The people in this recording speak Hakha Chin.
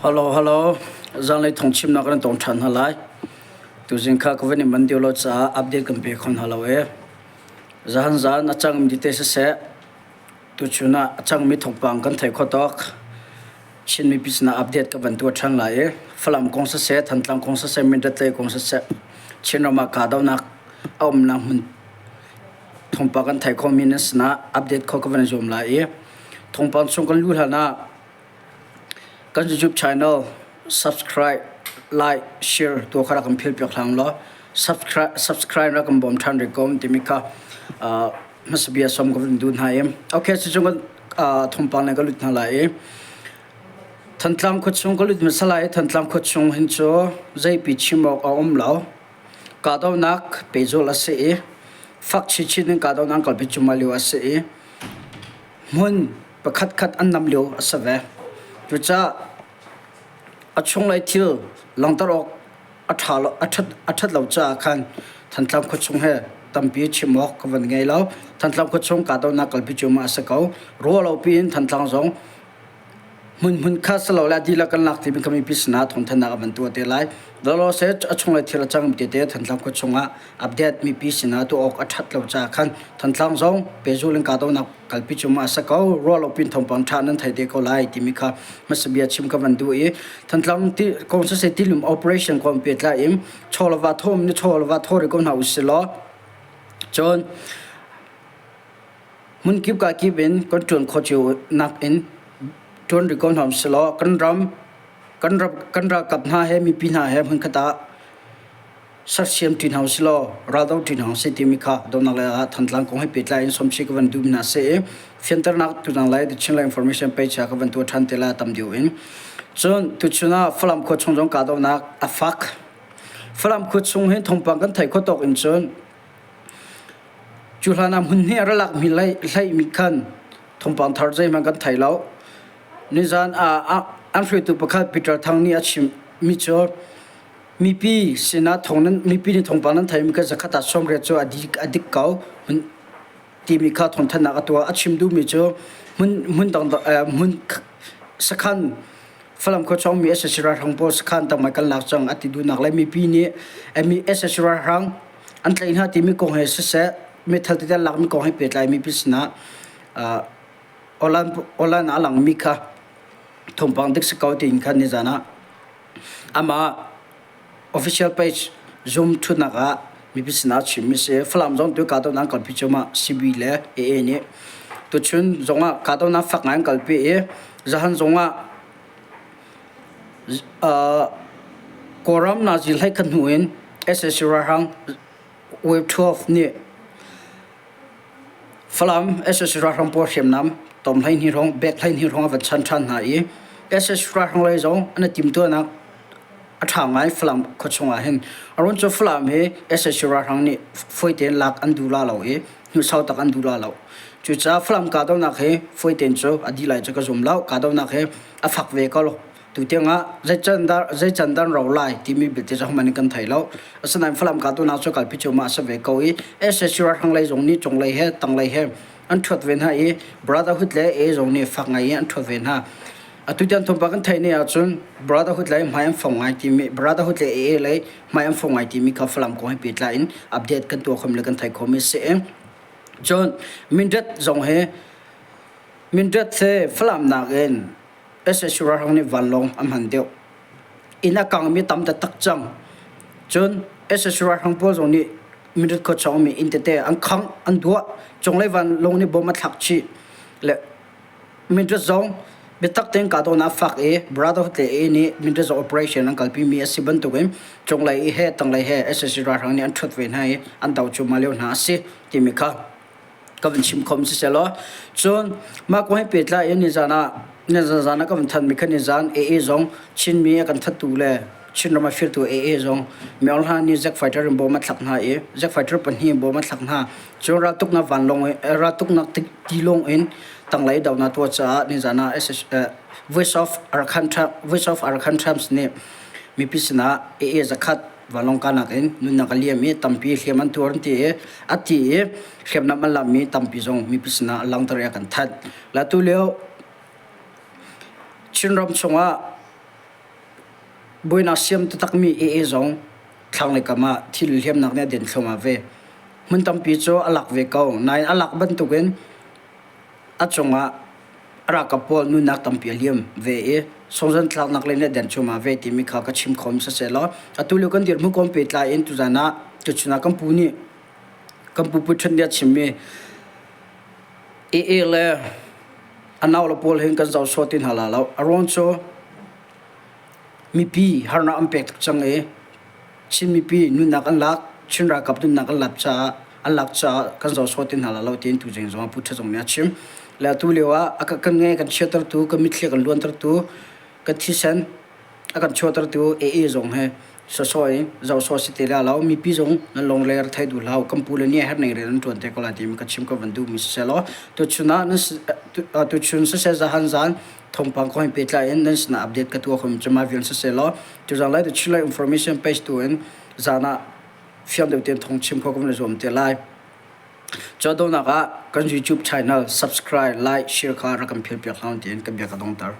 Hello, hello. Zanlei thawngchimnak kan tong ṭhan hna lai. Tuzing kha ka van i man deuh lo caah update kan pe kho hna lo e. Zahan zan a cangmi te siseh, tuchun ah a cangmi thawngpang kan thei kho tawk. Chin mipi sinah update ka van tuah ṭhan lai i Falam kong siseh, Thantlang kong siseh, Mindat lei kong siseh, Chinram ah kahdohnak a umnak hmun thawngpang kan theih khawhmi nan sinah update kho ka van i zuam lai i thawngpang chung kan luh hlan ah kan YouTube channel subscribe, like, share tu kha rak kan phil piak hlang law subscribe subscribe rak kan bawm ṭhan rih ko timi kha hmasa bia som ka van duh hna i okay cucu kan thawngpang le ka lut hna lai i Thantlang khuachung ka lut hmasa lai i Thantlang khuachung hin cu zeipi chim awk a um lo. Kahdohnak pehzulh a si i fak chinchin in kahdohnak an kalpi cuahmah lio a si i hmun pakhatkhat an nam lio a si ve. Cucaah a chunglei thil langhter awk a ṭha lo, a ṭhat, a ṭhat lo caah khan Thantlang khuachung he tampi chim awk ka van ngei lo. Thantlang khuachung kahdohnak kalpi cuahmah a si ko. Ruah lo piin Thantlang zong Hmunhmun kha si lo le a dihlak kan lak timi kha mipi sinah thawngthanhnak a van tuah te lai. Lawlaw se a chunglei thil a cang tete Thantlang khua chungah update mipi sinah tuah awk a ṭhat lo caah khan Thantlang zong pehzul in kahdohnak kalpi cu ma a si ko ruah lo pin thawngpang ṭha nan thei te ko lai timi kha hmasa bia chim ka van duh i Thantlang ti kong siseh tilum operation kong pehtlai in chaw le va thawm ni chaw le va thaw rih ko hna usih law cun Hmunkip kakip in kan ṭuan khawh cio nakin ṭuan rih ko hna usih kan ram kan ram kan ralkap hna he mipi hna he hmunkhat ah sersiam ṭi hna usih law raldo ṭi hna usih timi kha donghnak lei ah Thantlang kong he pehtlai in sawmchih ka van duh hna seh i fianternak tutan lai The Chinland Information page ah ka van tuah ṭhan te lai tam deuh in. Cun tuchun ah Falam khua chung zong kahdohnak a fak. Falam khua chung hin thawngpang kan theih khawh tawk in cun Cu hlan ah hmunhnih a ra lakmi hleimi khan thawngpang thar zeihmanh kan thei lo. Nizan ah an hruaitu pakhat Peter Thang nih a chimmi cu mipi sinah thawng nan mipi nih thawngpang nan theimi kha zakhat ah 80 cu a dik a dik ko timi kha thawngthanhnak a tuah. A chim duhmi cu hmun hmun dang hmun sakhan Falam khuachung mi sac ralhrang pawl sakhan tamai kan lak cang a ti duhnak le mipi nih mi sac ralhrang an tlaih hna timi kong he siseh meithal tete an lakmi kong he pehtlai mipi sinah awlan awlan a langmi kha thawngpang dik si ko tiin khan nizan ah amah official page Zoom ṭhutnak ah mipi sinah chimmi si. Falam zong tu kahdohnak an kalpi cuahmah CB le AA nih. Tuchun zongah kahdohnak fak ngai an kalpi i zahan zongah Kawlram nazi hlei khat hnu in sac ralhrang Wave 12 nih Falam sac ralhrang pawl hriamnam tom 12 hrawng bag 12 hrawng a van chan ṭhan hna i sac ralhrang lei zong an i timhtuahnak a ṭha ngai Falam khuachung ah hin. A ruang cu Falam hi sac ralhrang nih fawi tein lak an duh la lo i hnusau tak an duh la lo. Cucaah Falam kahdohnak hi fawi tein cu a dih lai cu ka zum lo. Kahdohnak hi a fak ve ko lo. Tutiang ah zei can dan rau lai timi belte cu hohmanh in kan thei lo. Asinain Falam kahdohnak cu kalpi cuahmah a si ve ko i sac ralhrang lei zong nih cunglei he tanglei he an ṭhuat ve hna i Brotherhood le AA zong nih fak ngai in an ṭhuat ve hna. Atu tiang thawngpang kan theih ni ahcun Brotherhood lei hmai an fong ngai timi Brotherhood le AA lei hmai an fong ngai timi kha Falam kong he pehtlai in update kan tuah khomi le kan theih khomi a si. Cun Mindat zong hi Mindat hi Falam nakin sac ralhrang nih vanlawng a hman deuh. Inn a kangmi tam taktak cang. Cun sac ralhrang pawl zong nih Mindat khuachung mi inn tete an khangh, an duah. Cunglei vanlawng nih bom a thlak chih. Le Mindat zong biatak tein kahdohnak a fak i Brotherhood le AA nih Mindat zong operation an kalpimi a si bantukin cunglei i he tanglei he sac ralhrang nih an ṭhuat ve hna i an do cuahmah lio hna a si timi kha ka van chim khom sisehlaw cun mah kong he pehtlai in nizan ah nizan zan ah ka van thanmi kha nizan AA zong Chinmi a kan thattu le Chinram a firtu AA zong Myo Hla nih Zack Fighter in bom a thlak hna i Zack Fighter pahnih in bom a thlak hna cun raltuknak vanlawng raltuknak tilawng in tanglei dohnak tuah caah nizan ah Voice of Arakan Voice of Arakan Times nih mipi sinah AA zakhat vanlawng kahnak in nunnak a liam i tampi hliam an tuar an ti i a ti i hriamnam an lammi tampi zong mipi sinah a langhter i a kan thanh. La tu lio Chinram chungah. Buainak siam taktakmi AA zong thlanglei kam ah thil hliamnak nih a den thluahmah ve. Hmun tampi cu a lak ve ko. Nain a lak bantukin a cungah a ralkap pawl nunnak tampi a liam ve i sungzan thlaknak lei nih a den cuahmah ve timi kha ka chim kho mi siseh law atu lio kan dirhmun kong pehtlai in tuzan ah tuchun ah kan pu nih kan pu Pu Ṭhen nih a chimmi AA le a nau le pawl hin kan zoh sawh ti hna la lo. A ruang cu mipi harnak an pek tuk cang i Chin mipi nunnak an lak, Chin ralkap nunnak an lak caah an lak caah kan zoh sawh ti hna la lo tiin tu zing zong ah Pu Ṭha Zung nih a chim. Le atu lio ah a kan nge kan chiatertu, kan mitthli kan luantertu, kan thisen a kan chuahtertu AA zong he sawsawh in zoh sawh si te la lo. Mipi zong nan lung le thei duh hlah u. Kan pu le nih a herh ning rian an ṭuan te ko lai timi ka chim ka van duhmi siseh law tuchun ah nan tuchun siseh zahan zan thawngpang kong he pehtlai in nan sinah update ka tuah khomi cu mah vial siseh law tuzang lai the Chile information page tu in zan ah fiang deuh tein thawng chim kho kan van zuam te lai. Cu ah kan YouTube channel subscribe, like, share kha rak kan phil piak hlah tiin kan bia ka dongter.